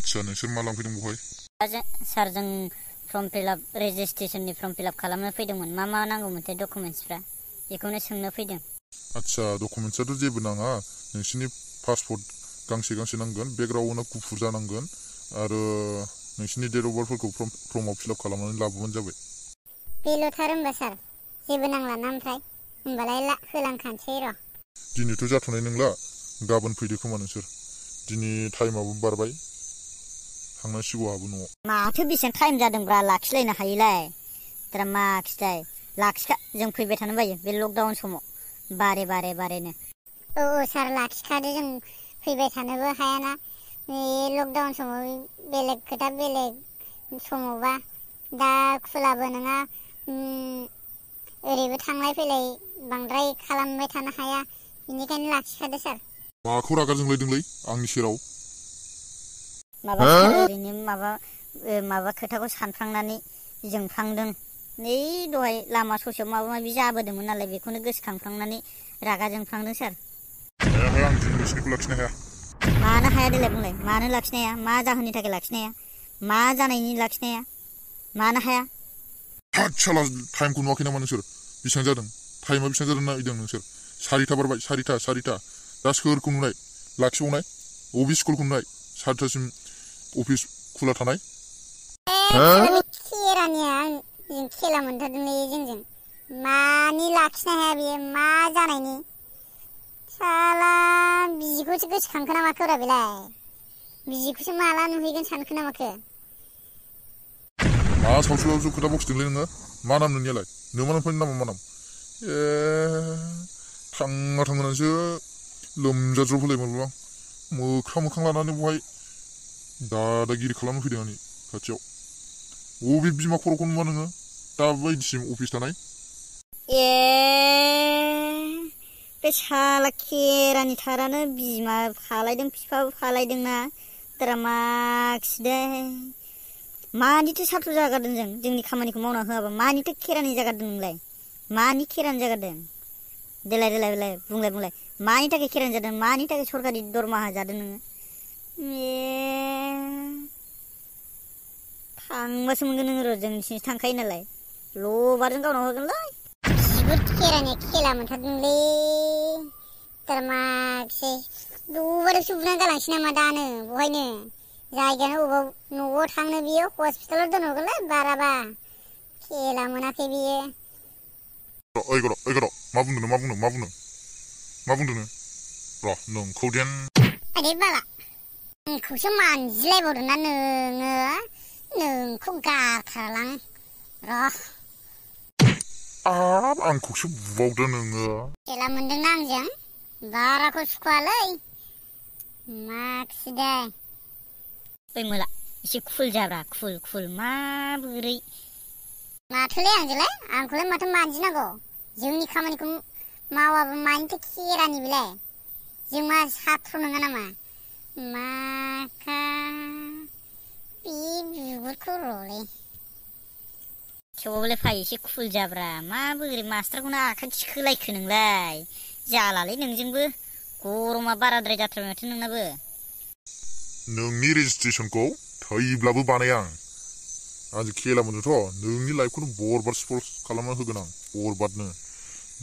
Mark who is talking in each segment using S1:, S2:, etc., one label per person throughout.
S1: आदसा नोंसोर मा लांफैदों बहाय?
S2: सार जों फर्म फिलआप रेजिस्ट्रेशननि फर्म फिलआप खालामनो फैदोंमोन। मा नांगौमोनथाय डकुमेन्ट्सफ्रा बेखौनो सोंनो फैदों।
S1: आदसा डकुमेन्ट्सआथ' जेबो नाङा, नोंसिनि पासपर्ट गांसे नांगोन, बेकग्राउन्डआ गुफुर जानांगोन आरो नोंसिनि डेट अफ बार्थफोरखौ फर्मआव फिलआप खालामनानै लाबोबानो जाबाय।
S3: बेल'थार होनबा सार, जेबो नांला ना ओमफ्राय? होनबालाय होलांखानोसै र'।
S1: दिनैथ' जाथ'नाय नंला, गाबोन फैदो खोमा नोंसोर। दिनै टाइमाबो बारबाय, थांनांसिगौ आहाबो न'आव।
S2: माथो बेसेबां टाइम जादोंब्रा लाखिलायनो हायोलाय। दाना माखिथाय जों फैबाय थानो बायो बे लकडाउन समाव बारेनो।
S3: औ सार लाखिखादो, जों फैबाय थानोबो हायाना बे लकडाउन समाव। बेलेग खोथा बेलेग समावबा दा खुलाबो नङा, ओरैबो थांलाय फैलाय बांद्राय खालामबाय थानो हाया, बेनिखायनो लाखिखादो सार।
S1: माखौ रागा जोंलायदोंलै आंनि सेराव?
S2: ओरैनो माबा खोथाखौ सानफ्लांनानै जोंफ्लांदों। नै दहाय लामा ससेयाव माबा जाबोदोंमोन नालाय, बेखौनो गोसोखांफ्लांनानै रागा जोंफ्लांदों सार।
S1: हाया, आं दिनै नोंसोरनिखौ लाखिनो हाया।
S2: मानो हाया देलाय बुंलाय, मानो लाखिनो हाया? मा जाहोननि थाखाय लाखिनो हाया? मा जानायनि लाखिनो हाया? मानो हाया?
S1: हादसाला, टाइमखौ नुवाखै नामा नोंसोर? बेसेबां जादों? टाइमा बेसेबां जादों नायदों नोंसोर? 4टा बारबाय, 4टा। दा सोरखौ नुनाय लाखिबावनाय? अबे स्कुलखौ नुनाय 4टासिम अफिस खुला थानाय?
S3: खेरानिया जों खेला मोनथारदोंलै जोंजों। मानि लाखिनो हाया बेयो? मा जानायनि? साला बिजिखौसो गोसोखांखो ना माखोब्रा बेलाय? बिजिखौसो माला नुहैगोन सानखो ना माखो?
S1: मा सावसुलावसो खोथा बखिदोंलै नोङो? मा नाम नोंनियालाय? नोमानफोरनि नामा मा नाम? थांनासो लोमजाज्रब होलायमोनलां। मोखां लानानै बहाय दादागिरि खालामनो फैदों आंनि खाथियाव। बबे बिमा खर'खौ नुवा नोङो दा बायदिसिम अफिस थानाय?
S2: बे साला खेरानि थारानो बिमा फालायदों, बिफाबो फालायदोंना द्रामाखिदे। मानिथो साथ्र जागारदों जोंनि खामानिखौ मावना होआबा? मानिथो खेरानि जागारदों नोंलाय? मानि खेरानि जागारदों? देलाय बुंलाय मानि थाखाय खेरानि जादों? मानि थाखाय सरकारि दरमाहा जादों नोङो? थांबासो मोनगोन नोङो र', जोंनिथिंसो थांखायो नालाय। लबारजों गावना होगोनलै।
S3: बिगुर खेरानिया खेला मोनथारदोंलै द्रामाखिसै। दबारसो बुनानै गालांसै नामा दानो बहायनो? जायगायानो अबाव न'आव थांनो बियो? हस्पिटालाव दोनहरगोनलै बाराबा। खेला मोनाखै बियो।
S1: ओइ गद' मा बुंदों नों? र' नोंखौ देन।
S3: आरे बाला, आंखौसो मानजिलायबावदोंना नोङो? नोंखौ गारथारालां र'।
S1: आंखौसो बुबावदो नोङो?
S3: खेला मोनदोंना आंजों? बाराखौ सुखुवालै माखिदे।
S2: ओइ मोला, एसे खुल जाब्रा, खुल माबोरै?
S3: माथोलै आंखौलाय माथो मानजिनांगौ? जोंनि खामानिखौ मावाबा मानिथो खेरानि बेलाय? जों मा साथ्र' नङा नामा? बे बिगुरखौ र'लै।
S2: थेवबाबोलाय फै, एसे खुल जाब्रा। माबोरै मास्टारखौनो आखाइ थिखोलायखो नोंलाय? जालालै नोंजोंबो, गरमा बाराद्राय जाथारबाय माथो नोंनाबो।
S1: नोंनि रेजिस्ट्रेसनखौ थैब्लाबो बानाया आं। आंजों खेला मोनोथ', नोंनि लाइफखौनो बरबाद स्पइल खालामना होगोन आं, बरबादनो।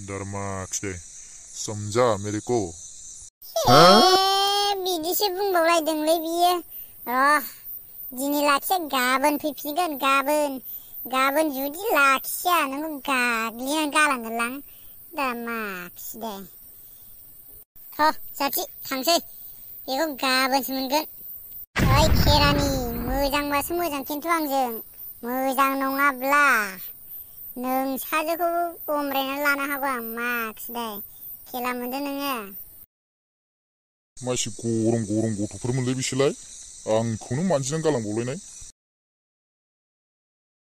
S1: दारमाखिदे समझा मेरेको?
S3: बिदिसो बुंबावलायदोंलै बियो। र' दिनै लाखिया, गाबोन फैफिनगोन। गाबोन जुदि लाखिया नोंखौ गाग्लिनानै गालांगोनलां। दामाखिदे। जाथि थांसै, बेखौ गाबोनसो मोनगोन। ओइ खेरानि, मोजांबासो मोजां खिन्थु आंजों। मोजां नङाब्ला नोंसाजोखौ गमरायनानै लानो हागौ आं। माखिदे खेला मोनदों नोङो?
S1: मा एसे गरम गथ'फोरमोनलै बिसोरलाय? आंखौनो मानजिनानै गालांबावलायनाय।